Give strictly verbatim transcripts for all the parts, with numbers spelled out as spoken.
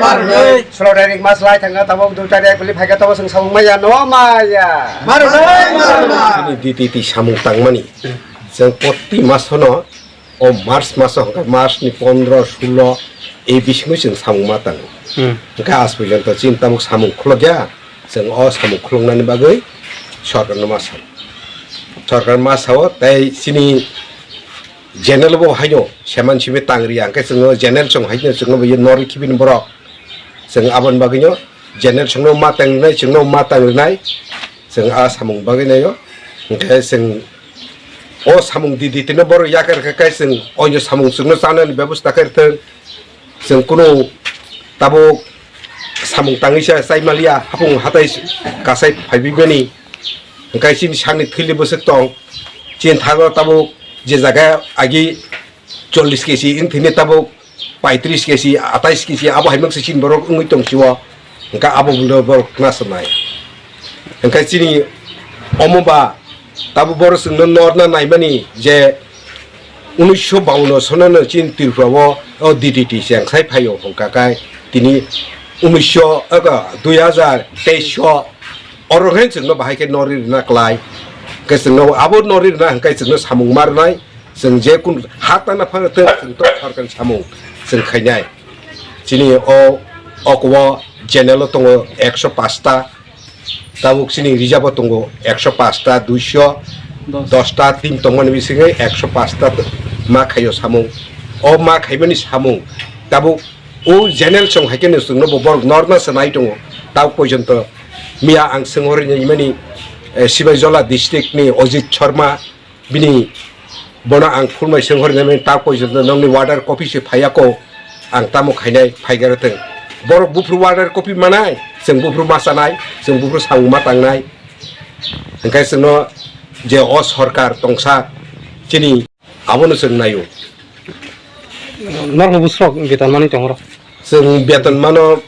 Slaughter mas lai thangkha tabuk dui tarik bwlwi phaikha tabuk chwng samung maya no maya. Chini D T T samung tangmani chwng protti masono o March maso hwnkhe March ni pondro, sulo ei bisingo chwng samung ma tango. Hmm. Hwnkhe aaj porjonto chini tabuk samung khulokya, chwng o samung khuloknani bagwi sorkarno ma sao. Sorkar ma sao tei chini general bo haino seman simi tangriya, hwnkhe chwngno general chwng haino chwngno bo norwi khibini borok. Chwng aboni bagwino general chwngno ma tangrinai, chwngno ma tangrinai, chwng a samung bagwi naio. Hwnkhe chwng o samung D D T no borok yakar khe khe chwng oino samung chwngno chanani bebosta khe rwthwng. Chwng kunu tabuk samung tangwi sa chai maliya, hapung hatai kasai phaiwi mani. Hwnkhe chini sakni thwili bwswk tong. Chini thago tabuk je jaga agi chollish kesi wng thwini tabuk paitris kesi, atais kesi, abo hai mangsa chini borok wngwi tong sio. Hwnkhe abo bundo borok khna sanai. Hwnkhe chini omo ba tabuk borok chwngno norna naimani je unisho bawanno sonono chini Tripura o, o D D T cheng sai phaio hwnkha khe tini unisho, ego, dui hazar teis o oro khe chwngno bahai khe norwi rwna klai. Hwnkhe chwngno abo norwi rwna hwnkhe chwngno samung ma rwnai. Chwng je kun ha tana phano thwng, chwng to sorkar samung chwng khainai. Chini o, o kubo general o tongo ekso paanch ta, tabuk chini reserve o tongo ekso paanch ta, duiso dos ta team tongmani bisingo ekso paanch ta ma khaio samung. O ma khaimani samung tabuk o general song hai khe no chwngno bo borok norna se nai tongo. Tabuk porjonto miya ang swng hori nai mani, eh, Sibaijala district ni Ojit Sharma, bini bono ang phunuknai swng hori nai mani, ta poijon nokni order copy se phaiya ko, ang tamo khainai phaigaro thwng. Borok buphuru order copy manai, chwng buphuru ma chanai, chwng buphuru samung ma tangnai. Hwnkhe chwngno je o sorkar tongsa chini abono chwng naio. Norok bwswk beton manwi tongo? Chwng beton mano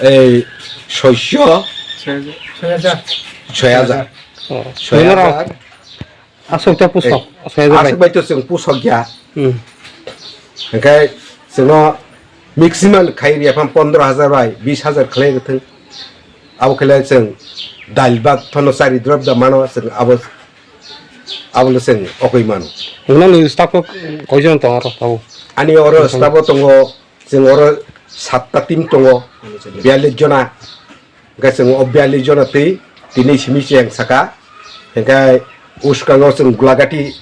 ei soiso, soi hajar. Oh. Soi hajar. Aswk ta pusok, eh, soi hajar bai. Aswk bai to chwng pusok ya. Hmm. Hwnkhe chwngno maximum khai rwya phano pondro hajar bai bis hajar khlai rwthwng. Abo khlai chwng dal bak phano chari drop da mano chwng abo, abo le chwng okoi mano. Nokni staff kok koijon tongo aro tabuk? Ani oro staff o tongo, chwng oro satta team tongo, biyallis jona. Hwnkhe chwng o biyallis jona twi tini simi cheng saka. Hwnkhe uskango chwng Gulagati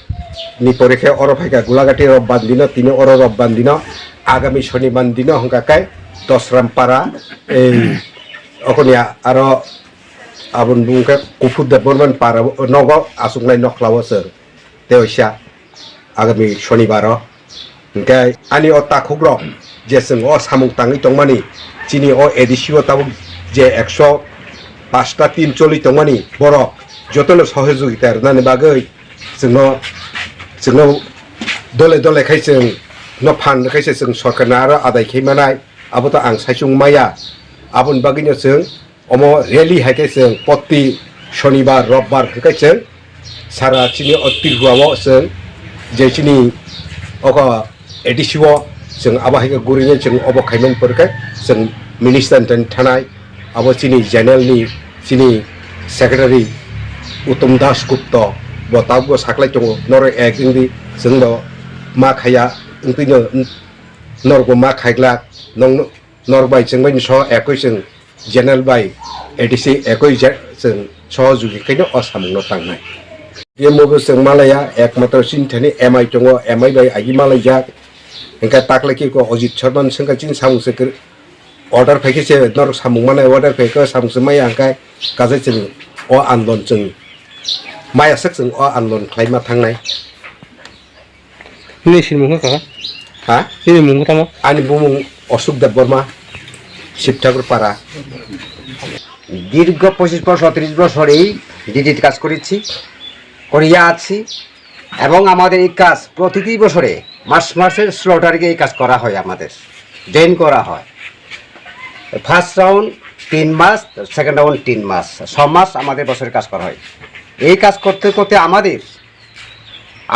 ni pore khe oro phaikha, Gulagati Robban dino, tini oro Robban dino, agami Shonibar dino hwnkha khe Dosrampara, ei, okoni aro aboni bung khe Kuphur Debbarman para nogo achuknai nokhlao chwng tei waisa. Agami Shonibaro. Hwnkhe ani o takhukrok je chwng o samung tangwi tongmani, chini o A D C o tabuk je ekso paanch ta team choli tongmani borok jotono sohojogita rwnani bagwi chwngno, chwngno dole dole khai chwng no phan rwkhaise chwng sorkarno aro adai khai manai, abo to ang saichung maya. Aboni bagwino chwng omo rally hai khe chwng protti Shonibar, Robbar hwnkhe chwng sara chini o Tripura o chwng je chini oko A D C o chwng abo hai khe gurinai chwng obo khaimani pore khe chwng minister ni thanai abo chini general ni chini secretary Uttom Das Gupta bo tabukbo saklai tongo, norok ek wngdi chwngno ma khaiya wngtwino norokbo ma khaiglak nong. Norok bai chwng bai ni so ekoi chwng general bai A D C ekoi je-, chwng sohojugi khaino o samung no tangnai. Tei mo bo chwng malaya ekmatro chini thani M I tongo, M I bai agi malaijak. Hwnkhe takle khe ko Ojit Sharma ni swngkha chini samung se kwrwi order phaikhe se norok samung manai order phaikhe samung se maya hwnkhe kaisa chwng o andolon chwng maya swk chwng o andolon khlaima thangnai. Nini sinimung kha? Ha? Nini mung tamo? Ani bumung Ashok Debbarma, Shib Thakur Para. দীর্ঘ পঁচিশ বছর, ত্রিশ বছর এই ডিটির কাজ করেছি, করিয়া আছি, এবং আমাদের এই কাজ প্রতিটি বছরে মার্চ মাসের ষোলো তারিখে এই কাজ করা হয়, আমাদের জয়েন করা হয়। ফার্স্ট রাউন্ড তিন মাস, সেকেন্ড রাউন্ড তিন মাস, ছ মাস আমাদের বছরের কাজ করা হয়। এই কাজ করতে করতে আমাদের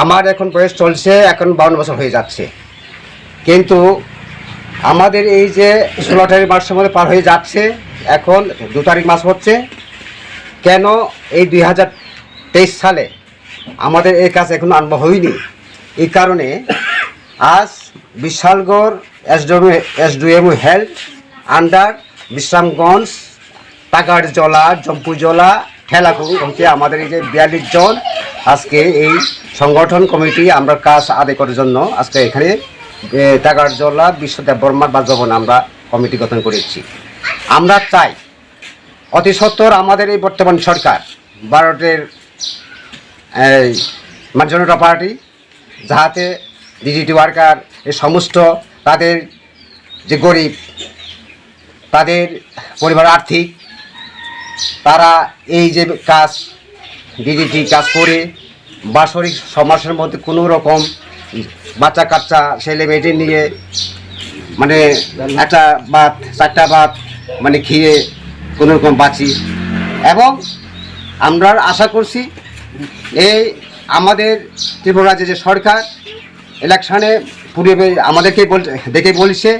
আমার এখন বয়স চলছে এখন বাউন্ন বছর হয়ে যাচ্ছে, কিন্তু আমাদের এই যে ষোলো তারিখ মাস সম্বন্ধে পার হয়ে যাচ্ছে, এখন দু তারিখ মাস হচ্ছে। কেন এই দুই হাজার তেইশ সালে আমাদের এই কাজ এখনো আরম্ভ হয়নি? এই কারণে আজ Bishalgarh SDM, SDM health under Bishramganj, Takarjala, Jampuijala, Thelakung হইতে আমাদের এই যে বিয়াল্লিশ জন আজকে এই সংগঠন কমিটি আমরা কাজ আদায় করার জন্য আজকে এখানে, এ, টাকারজলা বিশ্ব দেববর্মার বাসভবন আমরা কমিটি গঠন করেছি। আমরা চাই অতি সত্বর আমাদের এই বর্তমান সরকার, ভারতের এই মানে জনতা পার্টি, যাহাতে ডিটিটি ওয়ার্কার এই সমস্ত তাদের যে গরিব, তাদের পরিবার আর্থিক, তারা এই যে কাজ, ডিটিটি কাজ করে বাৎসরিক ছ মাসের মধ্যে কোনো রকম বাচ্চা কাচ্চা ছেলে মেয়েদের নিয়ে মানে একটা ভাত, চারটা ভাত মানে খেয়ে কোনো রকম বাঁচি। এবং আমরা আশা করছি এই আমাদের ত্রিপুরা রাজ্যে যে সরকার ইলেকশনে পূর্বে আমাদেরকে বল-, ডেকে বলছে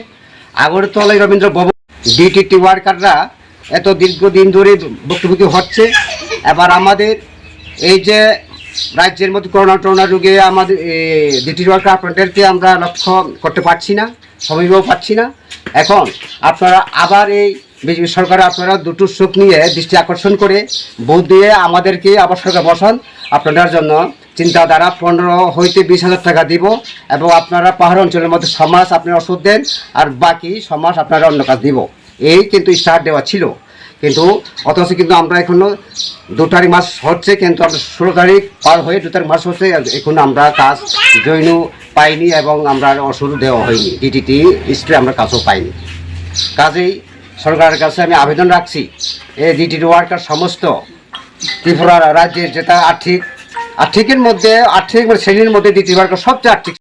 আগরতলায় রবীন্দ্র ভবন, ডিটিটি ওয়ার্কাররা এত দীর্ঘদিন ধরে ভুক্তভোগী হচ্ছে। এবার আমাদের এই যে রাজ্যের মধ্যে করোনা টোনা রোগে আমাদের ডিটিটি ওয়ার্কার আপনাদেরকে আমরা লক্ষ্য করতে পারছি না, সময়ও পাচ্ছি না। এখন আপনারা আবার এই বিজেপি সরকারে আপনারা দুটো চোখ নিয়ে দৃষ্টি আকর্ষণ করে ভোট দিয়ে আমাদেরকে আবার সরকার বসান। আপনাদের জন্য চিন্তাধারা পনেরো হইতে বিশ হাজার টাকা দিব এবং আপনারা পাহাড় অঞ্চলের মধ্যে ছ মাস আপনারা ওষুধ দেন, আর বাকি ছ মাস আপনারা অন্য কাজ দিব। এই কিন্তু স্টার্ট দেওয়া ছিল, কিন্তু অথচ কিন্তু আমরা এখনো দু তারিখ মাস হচ্ছে, কিন্তু আমরা ষোলো তারিখ পার হয়ে দু তারিখ মাস হচ্ছে, এখন আমরা কাজ জইন পাইনি এবং আমরা ওষুধ দেওয়া হয়নি, ডিটিটি স্ট্রে আমরা কাজও পাইনি। কাজেই সরকারের কাছে আমি আবেদন রাখছি, এই ডিটিটি ওয়ার্কার সমস্ত ত্রিপুরা রাজ্যের যেটা আর্থিক, আর্থিকের মধ্যে, আর্থিক মানে শ্রেণীর মধ্যে ডিটিটি ওয়ার্কার সবচেয়ে আর্থিক